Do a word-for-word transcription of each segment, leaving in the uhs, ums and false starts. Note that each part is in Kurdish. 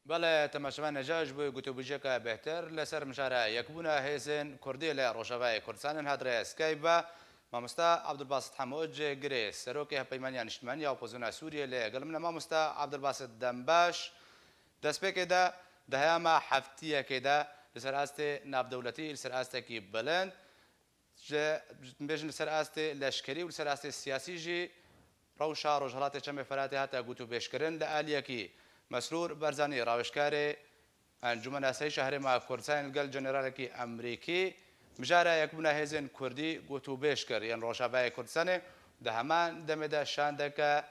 Belê, temaşevanê hêja, ji bo gotûbêjiyeke bêhtir li ser mijara yekbûna hêzên Kurdî li Rojavayê Kurdistanê hat rê Skype ve mamosta Abdulbasit Hemo, cihgirê serokê Hevpeymaniya Niştimanî ya Opozisyona Sûriyê, li gel min e. Mamosta Abdulbasit, dem baş. Destpêkê de, di heyama heftiyekê de li ser astê navdewletî, li ser astekî bilind, ji, bêjin li ser astê leşkerî û li ser astê siyasî jî rewşa Rojhilatê Çemê Feratê hate gotûbêjkirin. Li aliyekî Mesrûr Barzanî, rawêjkarê Encûmena Seyşa Herêma Kurdistanê, li gel jeneralekî Amerîkî mijara yekbûna hêzên Kurdî gotûbêj kir yên Rojavayê Kurdistanê. Di heman demê de şandeke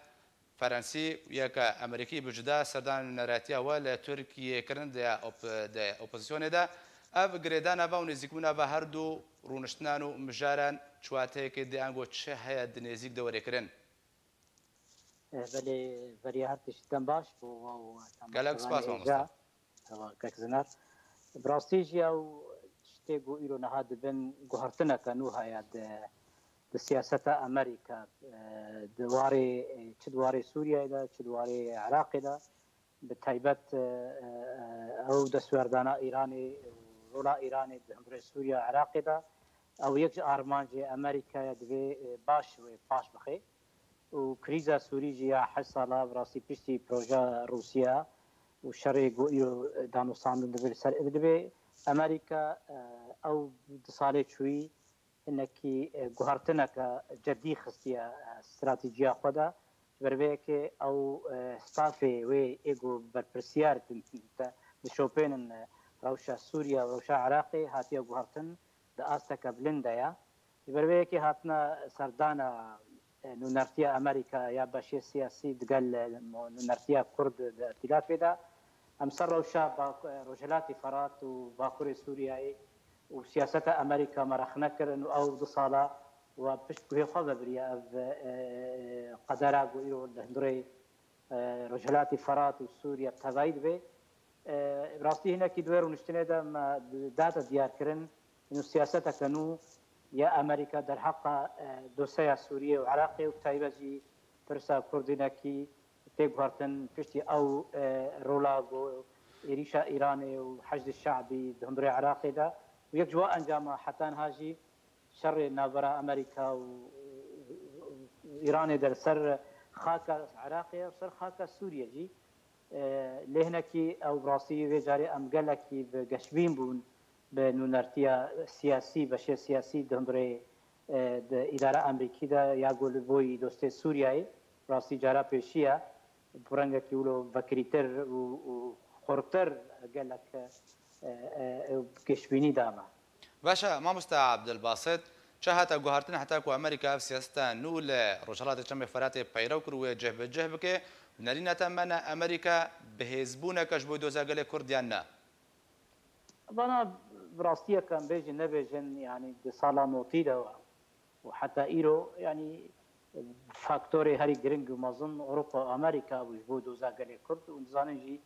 Ferensî û yeke Amerîkî bi cuda serdana nûneratiya we li Tirkiyê kirin di op-, di opozisyonê de. Ev girêdana ve û nêzîkbûna ve her du rûniştinan û mijaran çi wateyekê dê, ango çi heye di nêzîk de were kirin? Eh, belê, beriya her tişt dem baş bo we û Gelek spas, temaşevanê hêja. Mamosta. Ewa, kek Zinar. Bi rastî jî ew tiştê ku îro niha dibin guhertineke nû heye di, di siyaseta Amerîka, e, di warê, e, çi di warê Sûriyeyê de, çi di warê Iraqê de, bi taybet, e, e, e, ew destwerdana Îranê, rola Îranê di hundirê Sûriya û Iraqê de, ew yek ji armancê Amerîkaya divê, e, baş wê paş bixe. Û krîza Sûrî jî ya heşt sala bi rastî piştî projeya Rûsya û şerê ku îro danûstandin dibe li ser Idlibê, Amerîka, e, ew du salê çûyî hinekî, e, guhertineke cedî xistiye, e, stratejîya xwe de. Ji ber vê yekê ew, e, stafê wê ê ku berpirsiyar din, te-, dişopênin, e, rewşa Sûriye û rewşa Iraqê hatiye guhertin di asteke bilind de ye. Ji ber vê yekê hatina serdana, e, nûnertiya Amerîka ya beşê siyasî digel, e, mo-, nûnertiya Kurd di îtîlafê de. Em ser rewşa Bak-, e, Rojhilatê Ferat û Bakurê Sûriyeyê û siyaseta Amerîka me rexne kirin û ew du sala we pişt guhê xwe vebiriye ev, e, qedera ku îro li hundirê, e, Rojhilatê Ferat û Sûriye bi tevayî dibe. E, bi rastî hinekî di wê rûniştinê de me date diyar kirin, ino siyaseteke nû ya Amerîka derheqa, e, dosyeya Sûriyê û Iraqê û bi taybet jî pirsa Kurd hinekî tê guhertin piştî ew, e, rola ku êrîşa Îranê û Heşdê Şe'bî di hundirê Iraqê de û yek ji wan encama heta niha jî şerê navbera Amerîka û, û, û Îranê de li ser xaka Iraqê, li ser xaka Sûriyê jî. E, lê hinekî ew bi rastî vê carê em gelekî bi geşbîn bûn bi nûnertiya siyasî, beşê siyasî di hundirê, e, di îdara Amerîkî de ya ku li boyî dostê Sûriyeyê, rastî cara pêşî ye, bi rengekî wilo vekirîtir û, û xurtir gelek, e, e, e, geşbînî dame. Baş e, mamosta Abdulbasit, çi hate guhertin heta ku Amerîka ev siyaseta nû li Rojhilatê Çemê Feratê peyrew kir û wê cih bi cih bike? Nerîna te me ne Amerîka bi hêzbûneke ji bo doza gelê Kurd yan ne? Vana bi rastiyeke em bêjin nebêjin, yanî di sala notî de û heta îro, yanî faktorê herî giring û mezin Ewropa û Amerîka bû ji bo doza gelê Kurd û dizanin jî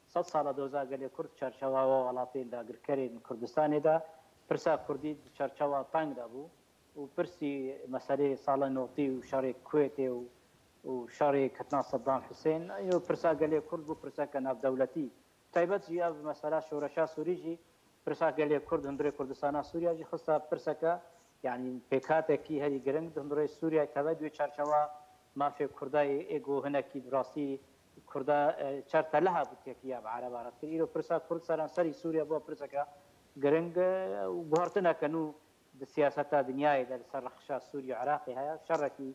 sed sala doza gelê Kurd çarçewa welatên dagirkerên Kurdistanê de pirsa Kurdî di çarçewa teng de bû û pirsî meseleyê sala notî û şerê Kuwêtê û, û şerê ketina Seddam Husên, û pirsa gelê Kurd bû pirseke navdewletî. Taybet jî ev mesela şoreşa Sûrî jî pirsa gelê Kurd hundirê Kurdistana Sûriya jî xista pirseke, yanî pêkhatekî herî giring di hundirê Sûriyayê teve di wê çarçewa mafê Kurda yê ê ku hinekî bi rastî Kurda, e, çer teleha bû tekiya bi Ereba re dikir. Îro pirsa Kurd seranserî Sûriye bû pirseke giring, e, û guhertineke nû di siyaseta dinyayê de li ser rexşa Sûriye û Iraqê heye. Şerekî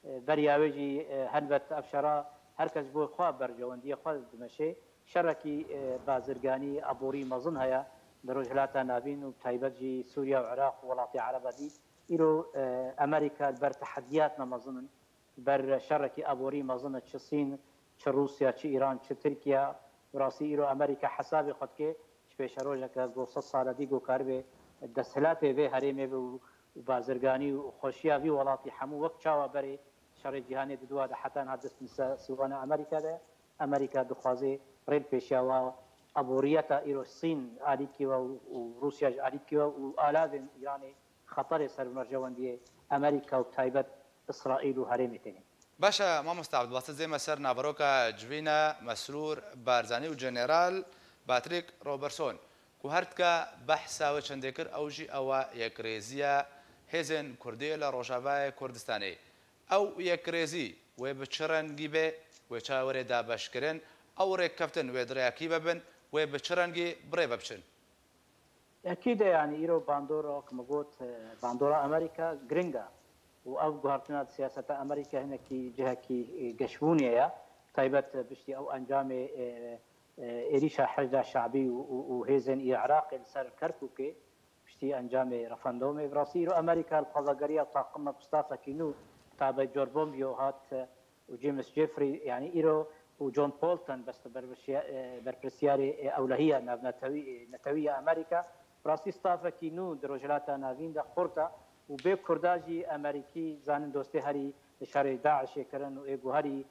E, beriya wê jî, e, helbet ev şera her kes ji bo xwe berjewendiyê xwe dimeşê. Şerekî, e, bazirganî, aborî mezin heye li Rojhilata Navîn û bi taybet jî Sûriye û Iraq û welatê Ereba dî. Îro, e, Amerîka li ber tehediyatna mezin in, li ber şerekî aborî mezin e, çi Sîn, çi Rûsya, çi Îran, çi Tirkiye. Bi rastî îro Amerîka hesabê xwe dike, ji pêşerojeke ku sed sale dî ku karibe desthilatê vê herêmê be û, û bazirganî û xweşiya vî welatî hemû wek çawa berê şerê cîhanê di dua de heta niha dest nise sîwana Amerîka de. Amerîka dixwaze rê li pêşiya wa aboriyeta îro Sîn alîkî we û, û Rûsya ji alîkî we û alavên Îranê xeterê ser bi mercewendiyê Amerîka û taybet Îsraîl û herêmê têne. Baş e, mamoste Abdulbasit, zême ser naveroka civîna Mesrûr Barzanî û General Patrick Robertson, ku her dika behsa wê çendê kir, ew jî ew e yekrêziya hêzên Kurdî li Rojavayê Kurdistanê. Ew yekrêzî wê bi çi rengî be, wê çawa were dabeşkirin, ew rêkeftin wê di rêya kî ve bin, wê bi çi rengî bi rê ve biçin? Ekîd e, yanî îro bandora, wek min got, e, bandora Amerîka giring e û ev guhertina di siyaseta Amerîka hinekî cihekî, e, geşbûnê ye, taybet, e, piştî ew encamê, e, e, êrîşa Heşda Şabî û, û, û hêzên Iraqê li ser Kerkûkê, piştî encamê referandumê. Bi rastî îro Amerîka li xwezageriya taqim me bi stafekî nû, taybet George Pompeo hat, e, û James Jeffrey, yanî îro û John Bolton, bes-, berpirsiya-, e, berpirsiyarê, e, ewlehiya navnetewî, e, netewî ya Amerîka, bi rastî stafekî nû di Rojhilata Navîn de xurt e û bê Kurda jî Amerîkî zanin dostê herî li şerê DAIŞê kirin û ê ku herî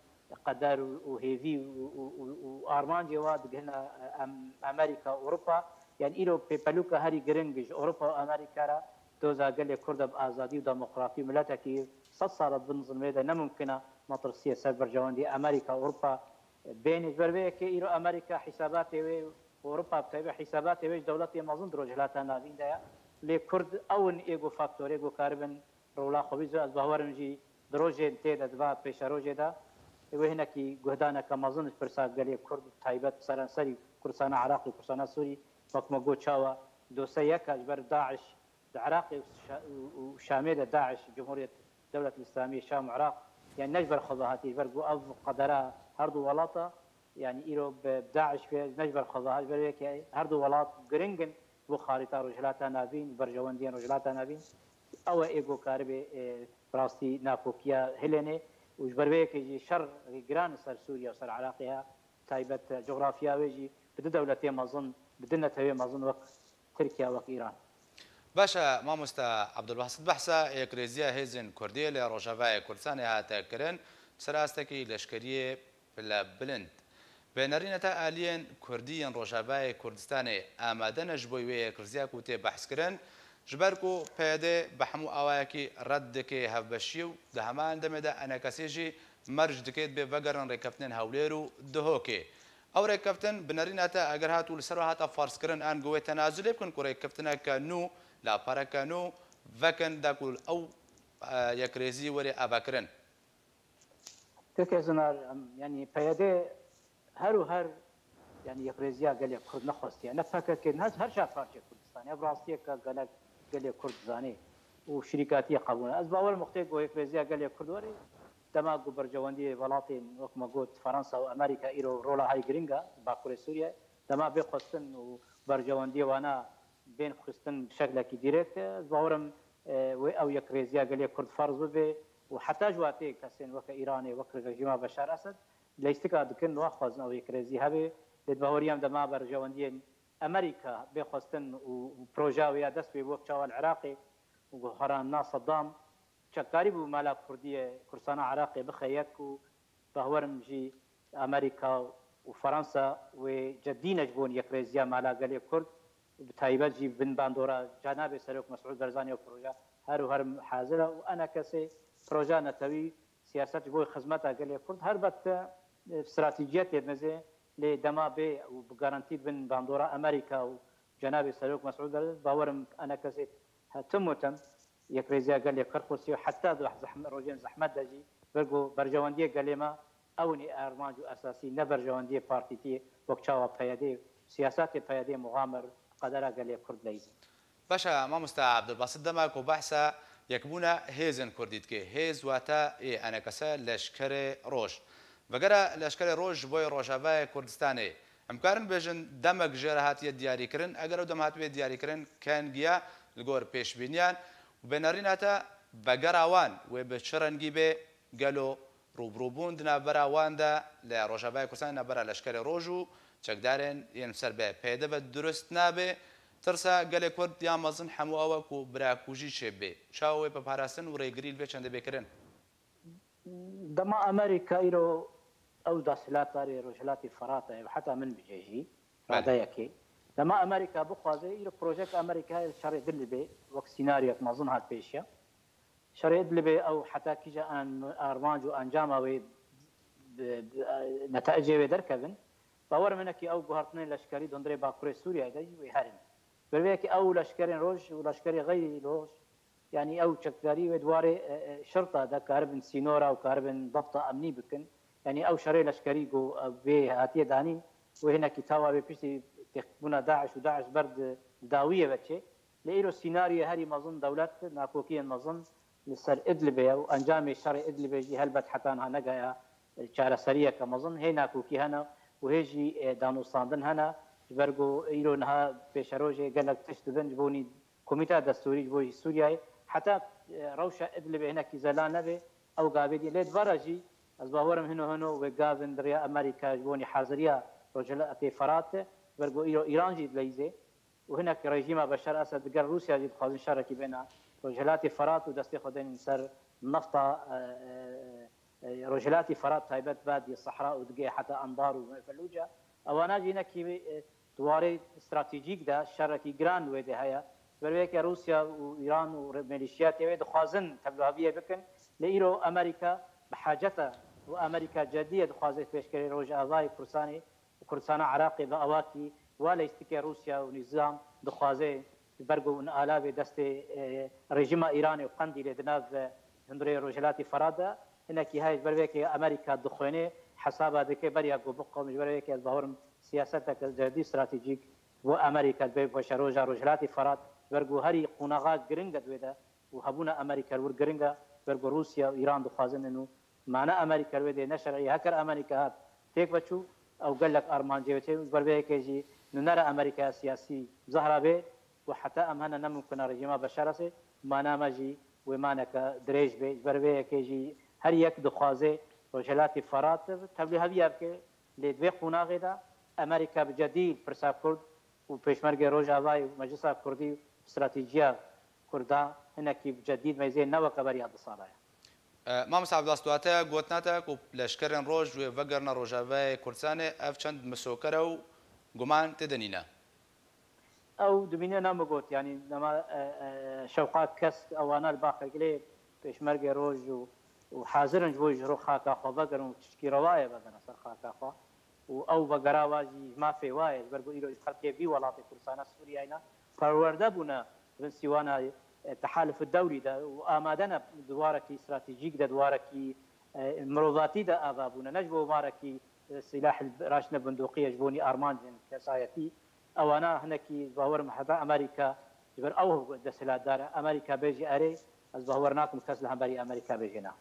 qeder û, û hêvî û, û, û, û armancê wa digihine, e, em-, Amerîka, Ewropa. Yanî îro pêpelûka herî giring ji Ewropa û Amerîka re doza gelê Kurd e bi azadî û demokratî û miletekî sed sal e di bin zilmê de ne mimkun e metirsiyê ser berjewendî Amerîka, Ewropa bêne. Ji ber vê yekê îro Amerîka hîsabatê wê û Ewropa bi taybet hîsabatê wê ji dewletê mezin di Rojhilata Navîn de ye. Lê Kurd ew in ê ku faktorê ku karibin rola xwe bîzin. Ez bawer im jî di rojên tê de, di va pêşerojê de, wê hinekî guhdaneke mezin ji pirsa gelê Kurd, bi taybet seranserî Kurdistana Iraqê û Kurdistana Sûrî, wek me got, çawa dose yek e ji ber DAIŞ di Iraqê û Şa-, û, û Şamê de DAIŞ, Cumhuriyet Dewlet Îslamî Şam Iraq, yani ne ji ber xwe ve hatiye, ji ber ku ev qedera her du welata, yani îro bi DAIŞ ve ne ji ber xwe ve, ji ber wê yekê her du welat giring in bo xarîta Rojhilata Navîn, berjewendiyên Rojhilata Navîn. Ew e ê ku karibê, e, bi rastî nakokiya hilênê û ji ber vê yekê jî şer giran li ser Sûriye û ser Iraqê heye, taybet, e, coxrafiya wê jî bi du dewletê mezin, bi du netewê mezin wek Tirkiye, wek Îran. Baş e, mamoste Abdulbasit, behsa yekrêziya hêzên Kurdî li Rojavayê Kurdistanê hate kirin, ser astekî leşkeriyê pile bilind. Bi nerîneta aliyên Kurdî yên Rojavayê Kurdistanê amade ne ji bo wê yekrêziya ku tê behs kirin, ji ber ku P Y D bi hemû awayekî red dike hevbeşiyê û di heman demê de enekesê jî merc dike dibê vegerin rêkeftinên Hewlêr û Duhokê. Ew rêkeftin bi nerîna te eger hat û li ser we hate ferzkirin, an ku wê tenazulê bikin ku rêkeftineke nû, lapereke nû vekin, da ku ew, e, yekrêzî were avekirin? Tirkê Zinar, em, yanî P Y D her û her, yanî yekrêziya gelê Kurd nexwestiye. Ne P K K, ne her çar parçeyê Kurdistanê. Ev rastiyeke gelek gelê Kurd dizanê û şirîkatiyê qebûl e. Ez bawer im wextê ku yekrêziya gelê Kurd were, dema ku berjewendiyê welatên wek me got Fransa û Amerîka îro rola hay giring e Bakurê Sûriye, dema bê xwestin û berjewendiyê wana bên xwestin bi şeklekî dîrekt, ez bawer im, e, wê ew yekrêziya gelê Kurd ferz bibe û heta ji watê kesên weke Îranê, wek rejîma Beşar Esed, leyîstika dikin, naxwazin ew yekrêzî hebe. Lê di baweriyê em dema berjewendiyên Amerîka bê xwestin û, û projeya wê ya dest pê bû, wek çawa li Iraqê û guherandina Seddam, çekkarî bû mala Kurdiyê, Kurdistana Iraqê bixe yek û bawer im jî Amerîka û Fransa wê cedî ne ji bo yekrêziya mala gelê Kurd û bi taybet jî bin bandora cenabê Serok Mesûd Barzanî ew proje her û her hazir e û enekesê projeya netewî siyaset ji bo xizmeta gelê Kurd helbet, e, stratejiyetê mezê, lê dema bê û bi garantî bin bandora Amerîka û cenabê Serok Mesûd Barzanî, bawer im enekesê he-, tim û tim yekrêziya gelê Kurd xwestiye, heta di zehme-, rojên zehmet de jî, ber ku berjewendiyê gelê me ew in ê armanc û esasî, ne berjewendiyê partîtiyê wek çawa P Y D, siyasetê P Y D muxamir qedera gelê Kurd leyîzî. Baş e, mamoste Abdulbasit, dema ku behsa yekbûna hêzên Kurdî dike, hêz wate ê enekese Leşkerê Roj. Vegera Leşkerê Roj ji bo Rojavayê Kurdistanê, em karin bêjin demek jê re hatiye diyarîkirin. Eger ew dem hatibê diyarîkirin, kengiya li gor pêşbîniyan û bênerîna te vegera wan wê bi çi rengî bê? Gelo rûbirûbûn di navbera wan de li Rojavayê Kurdistanê navbera Leşkerê Roj û çekdarên yên ser bi P Y D ve durust nabe? Tirsa gelê Kurd ya mezin hemû ew e ku birakujî çêbibe. Çawa wê biparastin û rêgirî li vê çendê bê kirin? Dema Amerîka îro ew desthilatdarê Rojhilatê Ferata ye, heta min bicê jî, Belê. Radeyekê. Dema Amerîka bixwaze, îro projek Amerîka li şerê Idlibê wek sînaryek mezin hat pêşiya. Şerê Idlibê ew heta kîja an-, armanc û encama wê bi, bi, netecê wê derkevin. Bawer min e ku ew guhertinên leşkerî di hundirê Bakurê Sûriyeyê de jî wê herin. Bi vê yekê ew leşkerên roj û leşkerê xeyrî roj, yanî ew çekdarî wê di warê, e, e, şirta de karibin sînora û karibin dabta emnî bikin. Yanî ew şerê leşkerî ku, e, vê hatiye danîn, wê hinekî tawa wê piştî têkbûna DAIŞ û DAIŞ ber di dawiyê ve çê. Lê îro sînaryoyê herî mezin dewlet, nakokiyên mezin li ser Idlibê ye û encamê şerê Idlibê jî helbet heta niha negaya, e, çareseriyeke mezin. Hê nakokî hene û hê jî, e, danûstandin hene. Ji ber ku îro niha pêşerojê gelek tişt dibin ji bo nî Komîteya Destûrî ji bo jî Sûriyeyê. Heta, e, rewşa Idlibê hinekî zelal nebe, ew gavê dî. Lê di vera jî ez bawer im hino hino wê gavin di rêya Amerîka ji bo nî haziriya Rojhilatê Ferat, ji ber ku îro Îran jî dileyîzê. Û hinek rejîma Beşar Esed digel Rûsya jî dixwazin şerekî bêne Rojhilatê Ferat û destê xwe denin ser nefta, e, e, e, Rojhilatê Ferat taybet Badiyê Sehra û digê heta Enbar û Felûce. Ewana jî hinekî, e, di warê stratejîk de şerekî giran wê de heye. Ji ber wê yekê Rûsya û Îran û re-, mêlîşiyatê wê dixwazin tevlihaviyê bikin. Lê îro Amerîka bi hacet e û Amerîka cedî ye dixwaze pêşkerê Rojavayê Kurdistanê û Kurdistana Iraqê bi awakî wa leyîstikê Rûsya û nîzam dixwaze, ji ber ku hûn ala vê destê, e, rejîma Îranê û Qendîlê di nav, e, hundirê Rojhilatê Ferat de hinekî heye. Ji ber vê yekê Amerîka dixwêne, hesaba dike beriya ku biqewim. Ji ber vê yekê ez bawer im siyaseteke cedî stratejîk bo Amerîka dibe paşeroja Rojhilatê Ferat, ji ber ku herî qonaxa giring e di wê de û hebûna Amerîka li wir giring e, ji ber ku Rûsya û Îran dixwazin û mane Amerîka li wê dê neşer'î. Heker Amerîka hat têk veçû, ew gelek armancê wê tê. Ji ber vê yekê jî nûnera Amerîkaya siyasî zehra bê ku heta em hene ne mimkun e rejîma Beşar Esedê, mana me jî wê maneke dirêj bê. Ji ber vê yekê jî her yek dixwaze Rojhilatê Ferat tevlîheviya bike. Lê di vê qonaxê de Amerîka bi cedî pirsa Kurd û pêşmergê Rojavayê û Meclisa Kurdî û stratejiya Kurda hinekî bi cedî dimeyzê, ne weke beriya du sala ye. E, Mamosta Abdullah, tu hate gotina te ku leşkerên roj wê vegerine Rojavayê Kurdistanê, ev çend misoker e û guman tê de nîne. Ew dimîne, ne min got, yanî nema, e, e, şewqa kes ewana li baxek lê pêşmergê roj û, û hazir in ji bo ji ro xaka xwe vegerin û tiştkî rewa ye vegerin ser xaka xwe. Û ew vegera wa jî mafê wa ye, ji ber ku îro ji xelkê vî welatê Kurdistana Sûriyeyê ne perwerde bûne bin sîwana, e, tehalif dewlî de û amade ne di warekî stratejîk de, di warekî, e, mirovatî de ava bûne, ne ji bo warekî, e, sîlah raştine bindoqiyê ji bo nî armancên kesayetî. Ewana hinekî bawer im heta Amerîka, ji ber ew desthilatdar e, Amerîka bêjî erê, ez bawer nakim kes li hemberî Amerîka bêjê na.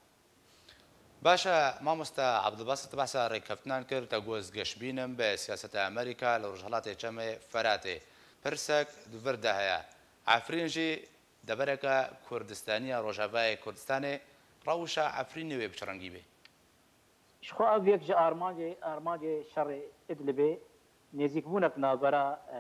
Baş e, mamoste Abdulbasit, tu behsa rêkeftinan kir, te got ez geşbîn im bi siyaseta Amerîka li Rojhilatê Çemê Feratê. Pirsek di vir de heye. Efrîn jî devereke Kurdistaniya Rojavayê Kurdistanê, rewşa Efrînê wê bi çi rengî bê? Ji xwe ev yek ji armancê, armancê şerê Idlibê nêzîkbûnek navbera, e,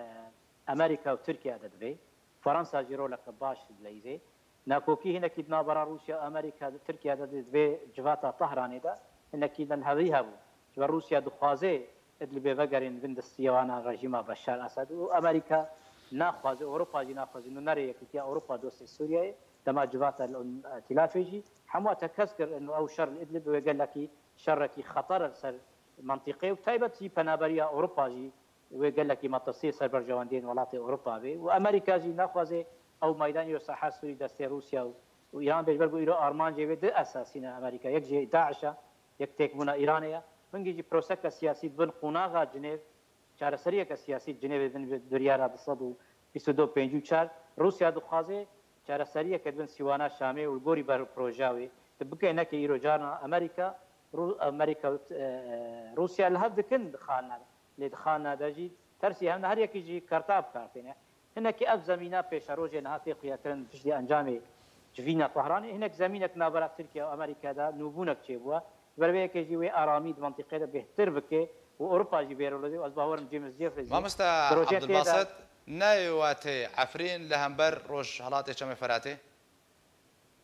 Amerîka û Tirkiye de divê. Fransa jî roleke baş dileyîzê. Nakokî hinekî di navbera Rûsya, Amerîka, Tirkiye de divê civata Tehranê de hinekî dilhevî hebû. Ji ber Rûsya dixwaze Idlibê vegerên bin destî wana rejîma Beşar Esed û Amerîka naxwaze, Ewropa jî naxwaze. Nûnerê Yekîtiya Ewropa dostê Sûriyeyê dema civata li Îtîlafê jî hemû tekez kir, ino ew şer li Idlib wê gelekî şerekî xeter li ser mentiqê û taybet jî penaberiya Ewropa jî wê gelekî metirsiyê ser berjewendiyên welatê Ewropa bê û Amerîka jî naxwaze ew meydan îro saha Sûrî destê Rûsya û, û Îran bê, ji ber ku îro armancê wê du esasî ne Amerîka. Yek jî DAIŞ e, yek têkbûna Îranê ye. Hingî jî proseke siyasî di bin qonaxa Cinêv, çareseriyeke siyasî Cinêvê bin bi biryara du sed û bîst û du pêncî û çar. Rûsya dixwaze çareseriyeke di bin sîwana Şamê û li gorî ber projeya wê. Tu bike neke îro carna Amerîka, Rû-, Amerîka, e, Rûsya li hev dikin dixalne. Lê dixalne de jî tersî hevne her yekî jî kerta bi kar têne. Hinekî ev zemîna pêşerojê niha tê xuyakirin piştî encamê civîna Tehranê. Hinek zemînek navbera Tirkiye û Amerîka de nûbûnek çêbûye. Ji ber vê yekê jî wê aramî di mentiqê de bêhtir bike û Ewropa jî bêrolê. Ez bawer im James Jeffrey jî Mamosta projeyê tê de. Abdulbasit, nayê watê Efrîn li hember Rojhilatê Çemê Feratê?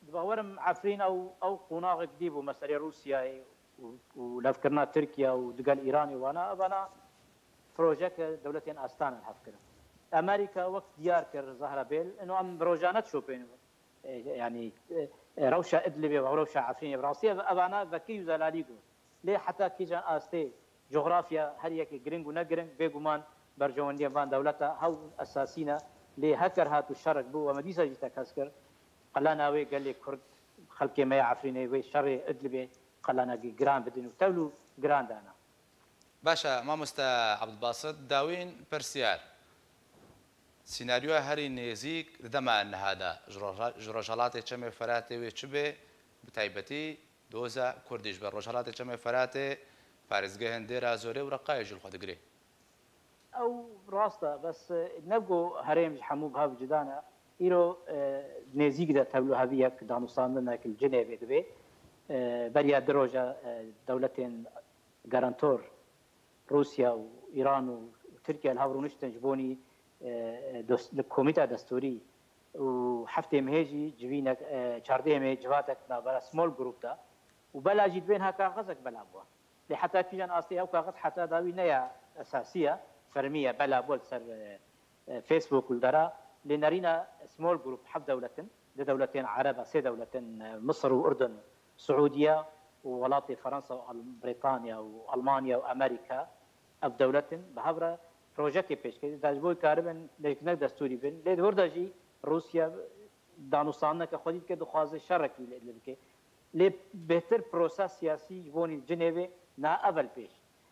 Di bawer im Efrîn ew, ew qonaxek dî bû meselê Rûsyayê û, û levkirina Tirkiye û digel Îranê wana, evana projeke dewletên Astana li hev kirin. Amerîka wek diyar kir Zahra Bêl, ino em rojane dişopênin. e, yanî, e, e, rewşa Idlibê û rewşa Efrînê. Bi rastî ev, evana vekirî û zelalî got. Lê heta kîjan astê cografya her yekê giring û ne giring, bêguman berjewendiyên van dewleta hew esasî ne. Lê heker hat û şerek bû, we me dîsa jî tekez kir, qelana wê gelê Kurd, xelkê me ya Efrînê, wê şerê Idlibê qelana gi-, giran bidin û tevl û giran dana. Baş e, mamoste Abdulbasit, dawîn pirsyar. Sînaryoya herî nêzîk di dema niha de ji Roj-, ji Rojhelatê Çemê Feratê wê çi bê, bi taybetî doza Kurdî ji ber Rojhelatê Çemê Feratê, parêzgehên Dêra Zorê û Reqayê jî li xwe digirê. Ew rast e, bes, e, ne ku herêm ji hemû bi hev cuda ne. Îro, e, nêzîk de tevlûheviyek, danûstandinek li Cinêvê dibe. E, beriya du roja, e, dewletên garantor, Rûsya û Îran û Tirkiye li hev rûniştin ji bonî, e, dos-, li komîta destûrî û heftê mehê jî civînek, e, çardehê mehê civatek navbera small group de û bela jî dibên ha kaxezek bela bû. Lê heta kîjan astê ew kaxez heta dawî ne ya esasî ye, fermî ye, bela bû li ser, e, e, Facebook û li dera. Lê nerîna small group heft dewlet in, du dewletên Ereb e, sê dewlet in, e, Misir û Urdun, Siûdiye û welatê Fransa û Al-, Brîtanya û Almanya û Amerîka, ev dewlet in, bi hev re projeyekê pêş kir. Da ji bo karibin leşkinek destûrî bin. Lê di wir de jî Rûsya danûstandineke xwedî dike, dixwaze şerekî li Idlib bike. Lê bêhtir proses siyasî ji bo nî Cinêvê na evel pêş.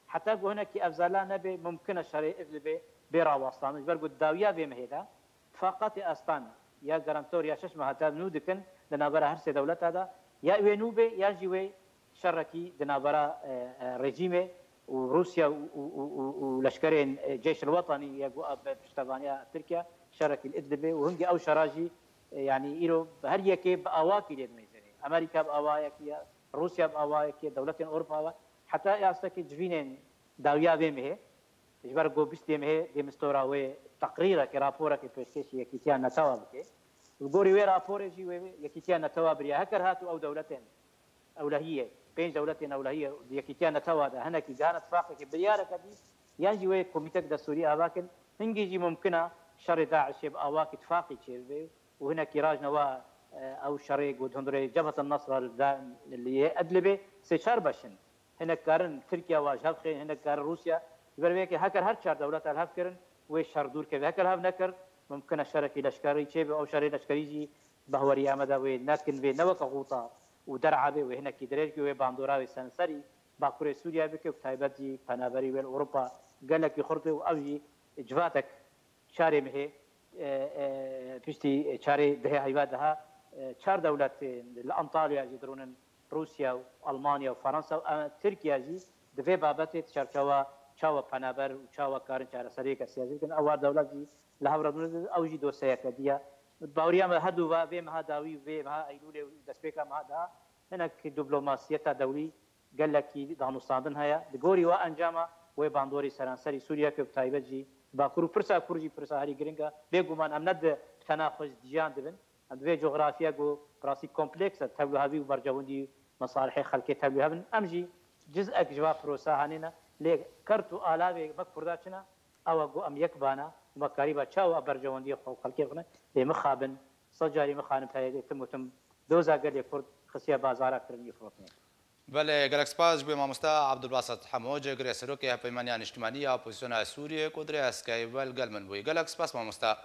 Heta ku hinekî ev zala nebe, mumkin e şerê Idlibê bê rawestandin. Ji ber ku dawiya vê mehê de tifaqatê Astana ya garantor ya şeş meha te nû dikin di navbera her sê dewleta de, ya wê nû bê, ya jî wê şerekî di navbera, e, e, rejîmê û Rûsya û, û, û, û, û leşkerên, e, Ceyş el Wetanî ya ku a bi piştevaniya Tirkiye şerekî li Idlibê û hingê ew şera jî, e, yanî îro her yekê bi awakî lê dimeyzêne. Amerîka bi awayekî ye, Rûsya bi awayekî ye, dewletên Ewropa ve. Heta ê astekê civînên dawiya vê mehê, ji ber ku bîstê mehê dê mistora wê teqrîrekê, raporekê pêşkêşî Yekîtiya Netewa bike. Li gorî wê raporê jî wê Yekîtiya Netewa biriya. Heker hat û ew dewletên ewlehiyê, pênc dewletên ewlehiyê di Yekîtiya Netewa de hinekî gihane tifaqekê, biryareke dî, yan jî wê komîtek destûrî ava kin, hingî jî mumkin e şerê DAIŞê bi awakî tifaqî çêbibe û hinekî rajnewa, e, ew şerê ku di hundirê Cebhet el-Nusra li da-, li yê Idlibê sê çar beş in. Hinek karin Tirkiye wa ji hev xênin, hinek karin Rûsya. Ji ber vê yekê heker her çar dewleta li hev kirin, wê şer dûr keve. Heker hev nekir, mumkin e şerekî leşkerî çêbe, ew şerê leşkerî jî behweriya me de wê nekin, wê ne weke xuta û der'a bê, wê hinekî dirêj bê, wê bandora wê senserî Bakurê Sûriye bike û bi taybet jî penaberî wê li Ewropa gelekî xurt be û ev jî civatek çarê mehê, e, e, piştî çarê dehê heyva daha, e, çar dewlet, e, li Antalya jî dirûnin, Rûsya û Almanya û Fransa û, e, Tirkiye jî di vê babetê di çarçewa çawa penaber û çawa karin çareseriyeke siyasî bikin. Ew war dewlet jî li hev re dirûnin, ew jî dosyeyeke dî ye. Baweriya me her du va vê meha dawî û vê meha Eylûlê û destpêka meha daha hinek diplomasiyeta dewlî gelekî danûstandin heye. Di gorî wa encama wê bandorî seranserî Sûriye ke bi taybet jî Bakur û pirsa Kurd jî pirsa herî giring e. Bêguman em ne di tena xwe ji dijan dibin. Em di vê coxrafiya ku bi rastî kompleks e, tevlûhevî û bercewendî û mesalihê xelkê tevlûhev in. Em jî cizek ji va prosa hanê ne. Lê kert û alavê me Kurda çi ne? Ew e ku em yek bane û me karîba çawa bercewendiyê xwe û xelkê xwe ne. Lê mixabin, sed carî mixabin P Y D tim û tim doza gelê Kurd xistiye bazara kirin û firotinê. Belê, gelek spas ji bo mamosta Abdulbasit Hemo, cêgirê serokê Hevpeymaniya Niştimanî ya Opozîsyona Sûriyê ku dirê eskayî ve li gel min bûyî. Gelek spas mamosta.